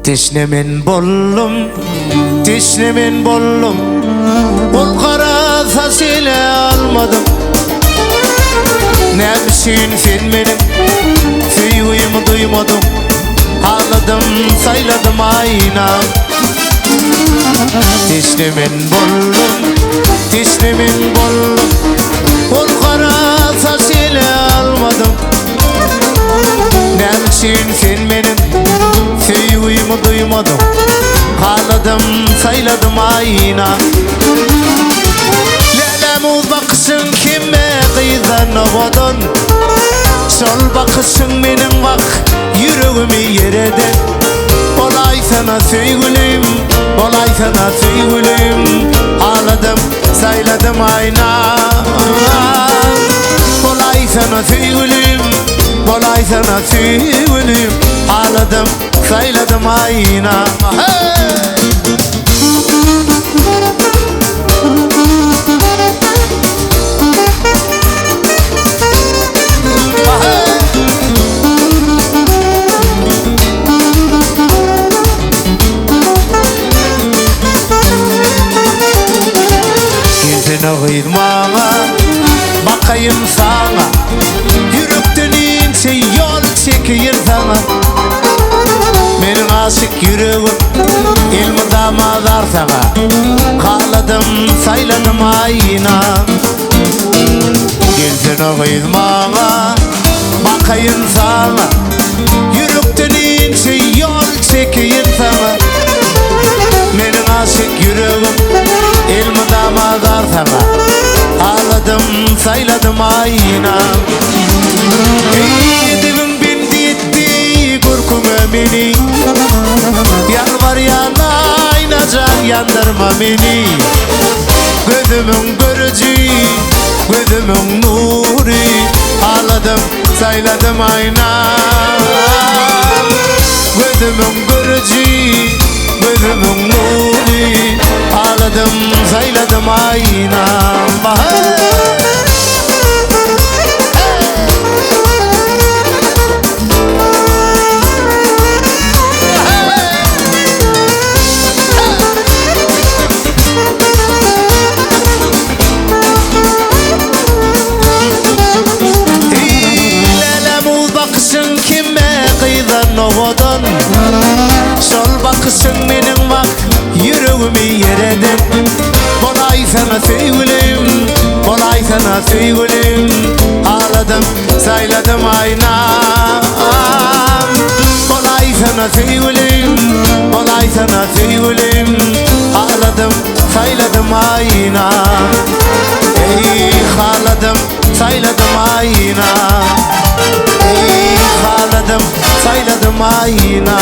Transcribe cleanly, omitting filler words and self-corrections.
Teşne men boldum, teşne men boldum, Ol gara saç ele almadym. Näme üçin sen meniň söýgimi duýmadyň? Haladym, saýladym aýna. Teşne men boldum, teşne men boldum, Ol gara saç ele almadym. Näme üçin sen meniň söýgimi duýmadyň? Haladym, saýladym aýna. Läläm bakyşyň kime gyzdan owadan? Şol bakyşyň meniň bak ýüregimi ýereden. Bolaýsana söýgülim, bolaýsana söýgülim, Haladym, saýladym aýna. Bolaýsana söýgülim, bolaýsana söýgülim, Haladym, saýladym aýna. Hey! Gelsene gyz maňa, bakaýyn saňa, Ýürekden inçe ýol çekeýin saňa. Meniň aşyk ýüregim elmydama zar saňa, Haladym, saýladym aýna. Gelsene gyz maňa, bakaýyn saňa, Ýürekden inçe ýol çekeýin saňa. Meniň aşyk ýüregim elmydama zar saňa, Haladym, saýladym aýna. Eý, edebiň bendi etdi görküňe meni, Ýalbarýan aýna jan ýandyrma meni. Gözümiň görüji, gözümiň nury, Haladym, saýladym aýna. Gözümiň görüji, gözümiň nury, Haladym, saýladym aýna. Läläm bakyşyň kime gyzdan owadan? Şol bakyşyň meniň bak ýüregimi ýereden. Bolaýsana söýgülim, bolaýsana söýgülim, Haladym, saýladym aýna. Bolaýsana söýgülim, bolaýsana söýgülim, Haladym, saýladym aýna. Eý, haladym, saýladym aýna. Eý, haladym, saýladym aýna.